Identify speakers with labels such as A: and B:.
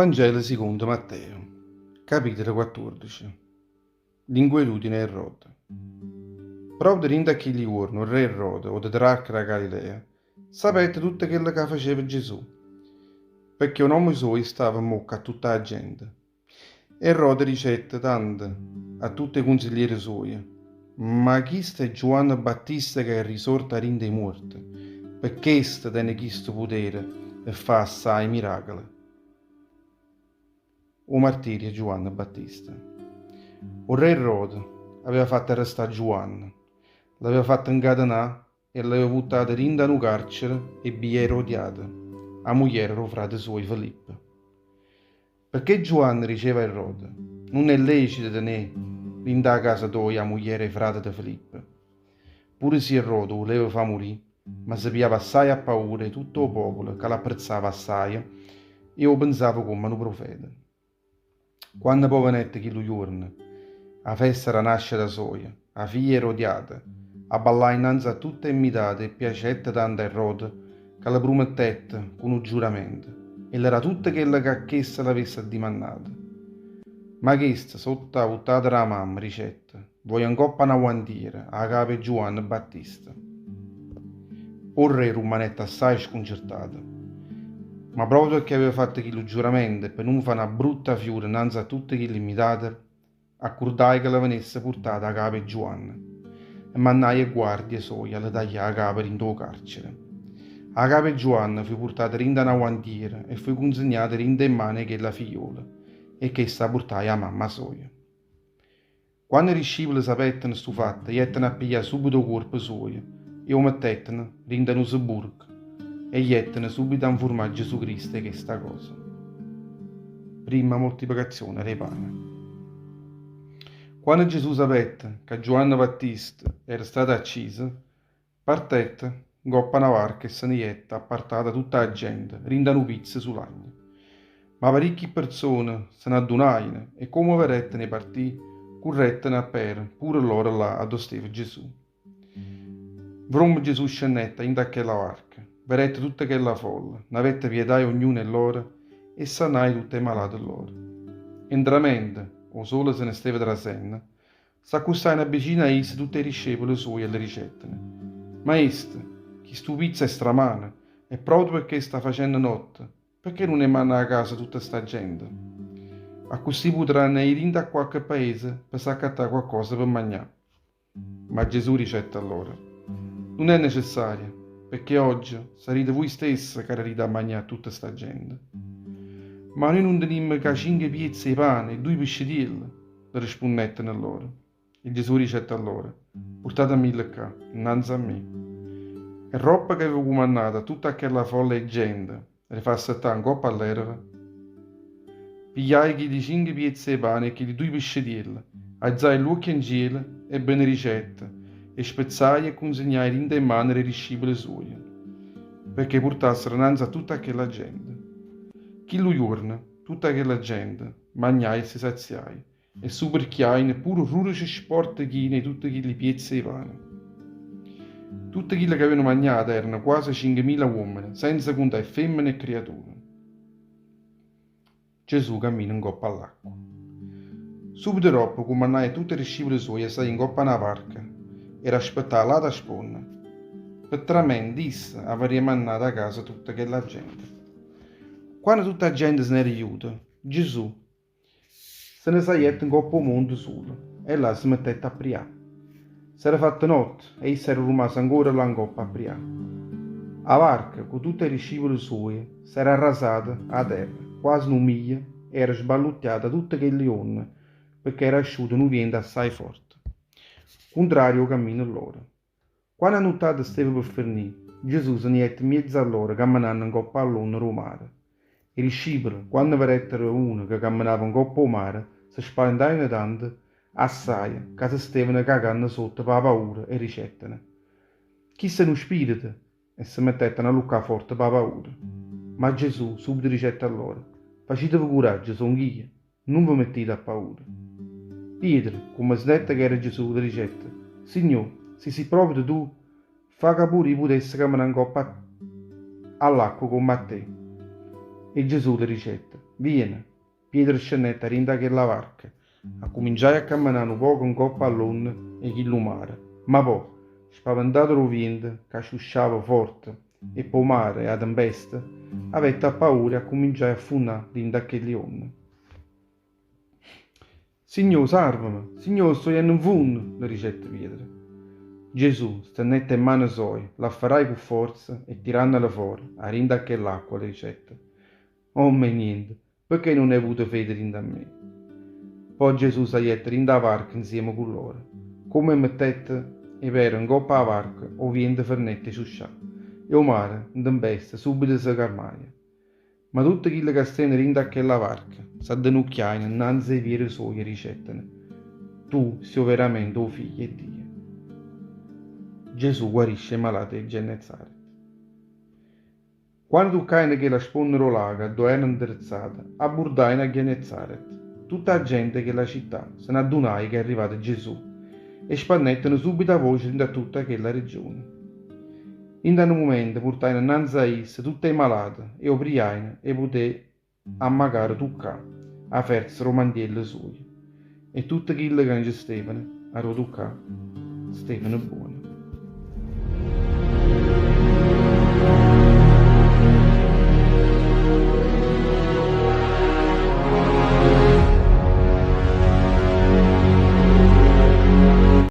A: Vangelo sicondo Matteo, capitolo 14. L'inquietudine 'e Erode. Proprio dint' a chilli juorne 'o rre Erode, 'o tetrarca d' 'a Galilea, sapette tutto chello ca faceva Gesù, pecché 'o nomme suojo stava 'mmocca a tutta 'a gente. Erode dicette tanto a tutt' 'e cunsigliere suoje, Ma chisto è Giuanne Battista ca è risorto 'a dint' 'e muorte, pe chesto tene chisto putere 'e fa assaje miracole. O martirio 'e Giuanne Battista. O rre Erode aveva fatto arrestà Giuanne, l'aveva fatto 'ncatenà e l'aveva vuttato dint' 'a nu carcere 'e via Erodiade, 'a mugliera d' 'o frate suojo Filippo. Pecché Giuanne diceva a Erode, Nun è lecito tené dint' 'a casa toja 'a mugliera 'e fràtete Filippo. Pure si Erode 'o vuleva fa murì, ma se pigliava assaje appaura 'e tutto 'o popolo ca l'apprezzava assaje e 'o penzava comm' a nu prufeta. Quanno po' venette chillu juorno, 'a festa d' 'a nascita soja, 'a figlia 'e Erodiade abballaje 'nnanze a tutt' 'e 'mmitate e piacette tanto a Erode ca le prumettette cu nu giuramento 'e le dà tutto chello ca chesta l'avesse addimannato. Ma chesta, sott' 'a vuttata d' 'a mamma, dicette, Voglio 'ncopp' a na guantiera 'a capa 'e Giuanne Battista. O rre rummanette assaje scuncertato. Ma proprio pecché aveva fatto chillu giuramento e pe nun fa na brutta fiura 'nnanze a tutte chilli 'mmitate, accurdaje ca le venesse purtata 'a capa 'e Giuanne e mannaje 'e guardie soje a le taglià 'a capa dint' 'o carcere. A capa 'e Giuanne fuje purtata dint' 'a na guantiera e fuje cunzignata dint' 'e mmane 'e chella figliola e chesta 'a purtaje 'a mamma soja. Quanno 'e discipule sapetteno stu fatto, jetteno a piglià subito 'o cuorpo suojo e 'o mettetteno dint' 'a nu sebburco e jetteno subito a 'nfurmà Gesù Cristo 'e chesta cosa. Primma moltiplicazione d' 'e pane. Quanno Gesù sapette ca Giuanne Vattista era stato acciso, partette 'ncopp' 'a na varca e se ne jette, appartato 'a tutta 'a gente, dint' 'a nu pizzo sulagno. Ma paricchi perzone se n'addunajeno e comme 'o vedetteno 'e partì, curretteno a pere pure lloro là addò steva Gesù. Vromma Gesù scennette 'a dint' 'a chella varca, vedette tutta chella folla, n'avette pietà 'e ognuno 'e lloro e sanaje tutt' 'e malate lloro. E 'ntramente 'o sole se ne steva trasenno, S'accustajeno vicino a isso tutt' 'e discepole suoje e le dicetteno, Maestro, chistu pizzo è stramano, e proprio pecché sta facenno notte, pecché nun 'e manne 'a casa tutta sta gente? Accussì putranno ì dint' 'a quacche paese pe s'accattà quaccosa pe magnà. Ma Gesù dicette a loro, Nun è necessario, pecché ogge sarite vui stesse ca darite a magnà a tutta sta gente. Ma nuje nun tenimmo ca cinche piezze 'e pane e duje piscetielle. Le respunnetteno loro. E Gesù dicette a loro, Purtatemille ccà, nnanze a me. E roppo che aveva cumannato a tutta chella folla 'e gente 'e le fa assettà 'ncopp' a ll'ereva, pigliaje chilli cinche piezze 'e pane e chilli duje piscetielle, aizaje ll'uocchie 'ncielo e benedicette, 'e spezzaje e cunzignaje dint' 'e mmane d' 'e discipule suoje, pecché 'e purtassero 'nnanze a tutta chella gente. Chillu juorno, tutta chella gente Magnaje e se saziaje, e superchiajeno pure rurece sporte chine 'e tutte chilli piezze 'e pane. Tutte chille che avevano magnato erano quase cinchemila uommene, senza cuntà 'e femmene e criature. Gesù cammina 'ncopp' all'acqua. Subito doppo cummannaje a tutte 'e discipule suoje 'e saglì 'ncopp' a na varca e d'aspettà all'ata sponna, pe tramente isso avarria mannato 'a casa tutta chella gente. Quanno tutta 'a gente se n'era juta, Gesù se ne sagliette 'ncopp' 'o monte sulo e là se mettette a prià. S'era fatta notte e isso era rummaso ancora là 'ncoppa a prià. A varca, cu tutt' 'e discipule suoje, s'era arrasata 'a terra quase nu miglio e era sballuttiata 'a tutte chelli onne pecché era asciuto nu viento assaje forte, cuntrario 'o cammino lloro. Quanno 'a nuttata steva pe fernì, Gesù se ne jette 'mmiezzo a lloro cammenanno 'ncopp' 'a ll'onna d' 'o mare. E discipule, quanno vedettero uno ca cammenava 'ncopp' 'o mare, se spaventajeno tanto assaje ca se stevano cacanno sotto p' 'a paura e dicetteno, Chisto è nu spirito! E se mettetteno alluccà forte p' 'a paura. Ma Gesù subito dicette a lloro, Faciteve curaggio, songh'io! Nun ve mettite appaura. Pietro, comme sentette che era Gesù, le dicette, Signò, si si' proprio tu, fa ca pure io putesse cammenà 'ncoppa a ll'acqua comm' a te. E Gesù le dicette, Viene! Pietro scennette 'a dint' 'a chella varca, accuminciaje a cammenà nu poco 'ncopp' 'a ll'onne 'e chillu mare, ma po', spaventato d' 'o viento ca sciusciava forte e p' 'o mare e 'a tempesta, avette appaura e accuminciaje a affunnà dint' 'a chelli onne. Signò, sarvame! Signò, sto jenno 'nfunno! le dicette Pietro. Gesù stennette 'e mmane soje, l'afferraje cu forza e tirannolo fore 'a dint' 'a chell'acqua le dicette, Omm' 'e niente, pecché nun 'e avuto fede dint' a me? Po' Gesù sagliette dint' 'a varca 'nzieme cu loro. Comme mettette 'e pere 'ncopp' 'a varca, 'o viento fernette 'e sciuscià e 'o mare, 'ntempesta, subito se calmaje. Ma tutte chille ca stevano dint' 'a chella varca s'addenucchiajeno 'nnanze 'e piere suoje e dicetteno, Tu si' overamente 'o Figlio 'e Dio. Gesù guarisce 'e malate 'e Gennezaret. Quanno tuccajeno chella sponna d' 'o lago addò erano 'nderezzate, abburdajeno a Gennezaret. Tutta 'a gente 'e chella città se n'addunaje ch'era arrivato Gesù e spannetteno subito 'a voce dint' 'a tutta chella regione. Dint' 'a nu mumento purtajeno 'nnanze a isso tutt' 'e malate e 'o prijajeno 'e putè ammacaro tuccà 'a ferza d' 'o mantiello sujo, e tutte chille ca nce stevano a d' 'o tuccà stevano buone.